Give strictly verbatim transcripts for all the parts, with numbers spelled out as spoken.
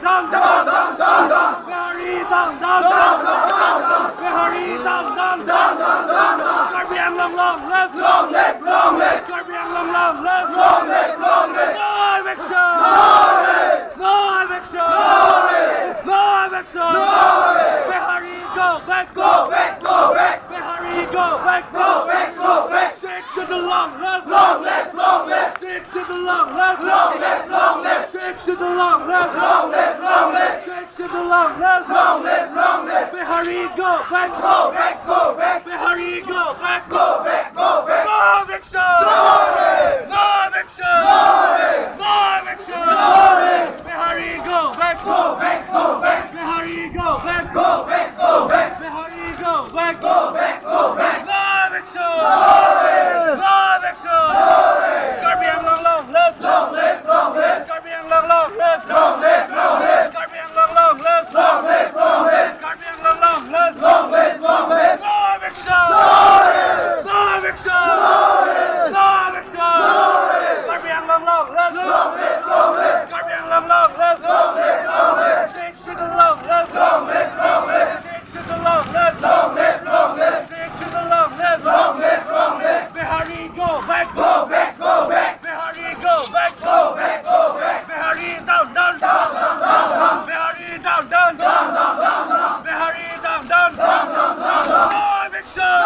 Down, down, down, down, down. Bihari down, down, down, down, down. Bihari down, down, down, down, down, down. Karbi Anglong long live. Long live, long live. Karbi Anglong long live. Long live, long live. No eviction. No rest. No eviction. No rest. No eviction. No rest. Bihari go back. Go back, go back. Bihari go back. Go back, go back. Sixth Schedule long live. Long live, long live. Sixth Schedule long live. Long live, long live. Sixth Schedule long live. Long live, long live. Sixth Schedule long live. Long live, long live. Bihari go back. Go back, go back. Bihari go back. Go back, go back. No eviction. No rest. No eviction. No rest. No eviction. No rest. Bihari go back. Go back, go back. Bihari go back. Go back, go back. Bihari go back. Go back, go back. No eviction. No rest. No eviction. No rest. Karbi Anglong long live. Long live, long live. Karbi Anglong long live. Long live, long live. Karbi Anglong long live. Long live, long live. Karbi Anglong long live. Long live, long live. No eviction. No rest. No eviction. No rest. No eviction. No rest. Karbi Anglong long live. Long live, long live. Karbi Anglong long live. Long live, long live. Sixth Schedule long live. Long live, long live. Sixth Schedule long live. Long live, long live. Sixth Schedule long live. Long live, long live. Bihari go back. Go back, go back. Bihari go back. Go back, go back. Bihari down, down, down, down, down, down. Bihari down, down, down, down, down, down. Bihari down, down, down, down, down, down. No eviction.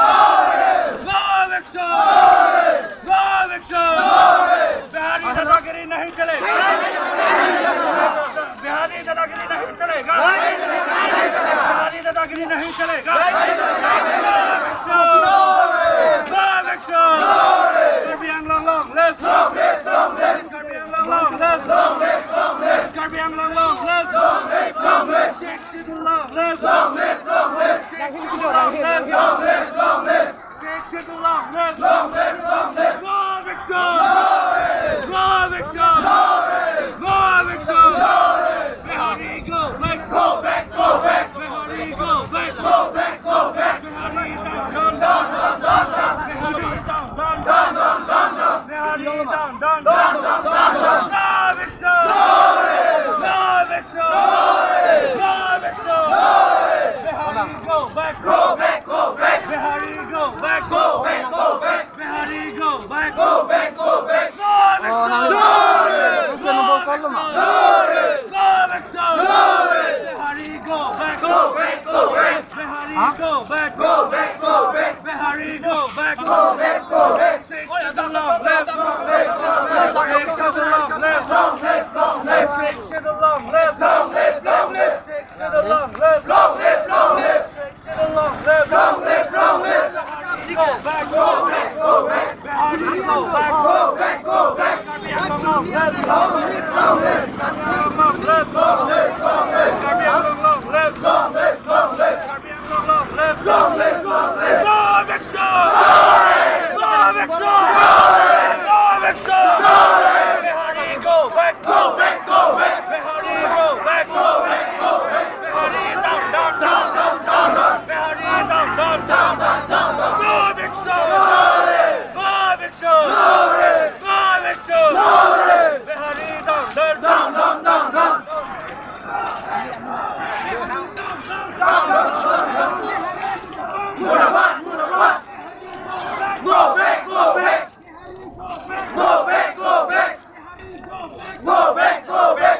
No eviction. No eviction. Bihari दादागिरी नहीं चलेगा. बिहारी दादागिरी नहीं चलेगा। बिहारी दादागिरी नहीं चलेगा। No eviction. No eviction. Karbi Anglong long live. Karbi Anglong long live. Karbi Anglong long live. Sixth Schedule long live. Sixth Schedule long live. Sixth Schedule long live. Long live, long live. No eviction! No eviction! No eviction! Bihari go back! Go back, go back! Bihari go back! Go back, go back! Bihari down, down, down! Bihari down, down, down! Bihari down, down, down! No eviction! No eviction! No eviction! Bihari go back! Go back, go back! Bihari go back! Go back, go back! Bihari go back! Go back, go back! No eviction! No rest! No eviction! No rest! No eviction! No rest! Bihari go back! Go back, go back! Bihari go back! Go back, go back! Bihari go back! Go back, go back! Sixth Schedule long live! Sixth Schedule long live! Long live, long live! Sixth Schedule long live! Long live, long live! Sixth Schedule long live! Long live, long live! Sixth Schedule long live! Long live, long live! Bihari go back! Go back, go back! Bihari go back! Go back, go back! Karbi Anglong long live! Long live, long live! Karbi Anglong long live! Long live, long live! Karbi Anglong long live! Karbi Anglong long live! Long live, long live! No eviction! No eviction! No eviction! Bihari go back! Go back, go back! Bihari go back! Go back, go back! Bihari down, down, down, down, down, down! Bihari down, down, down, down, down, down! No eviction! No eviction! No eviction! Bihari down, down, down, down, down, down! Murabad, murabad! Go back, go back! Go back, go back! Go back, go back!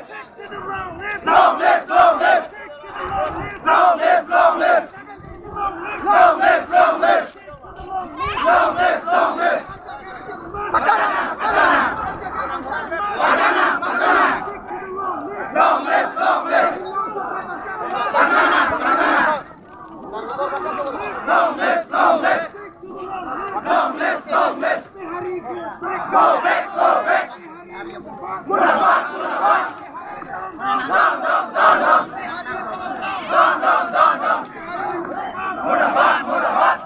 Long live, long live! Long live, long live! Long live, long live! Long live, long live! Long live, long live! Long live, long live! Long live, long live! Go back, go back! Murabad, murabad! Down, down, down, down! Down, down, down, down! Murabad, murabad!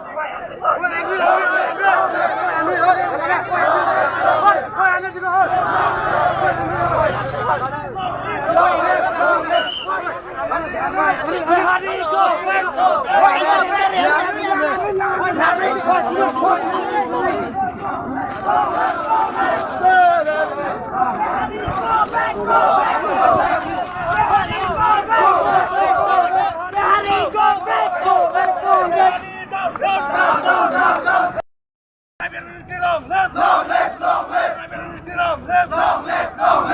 Long live, long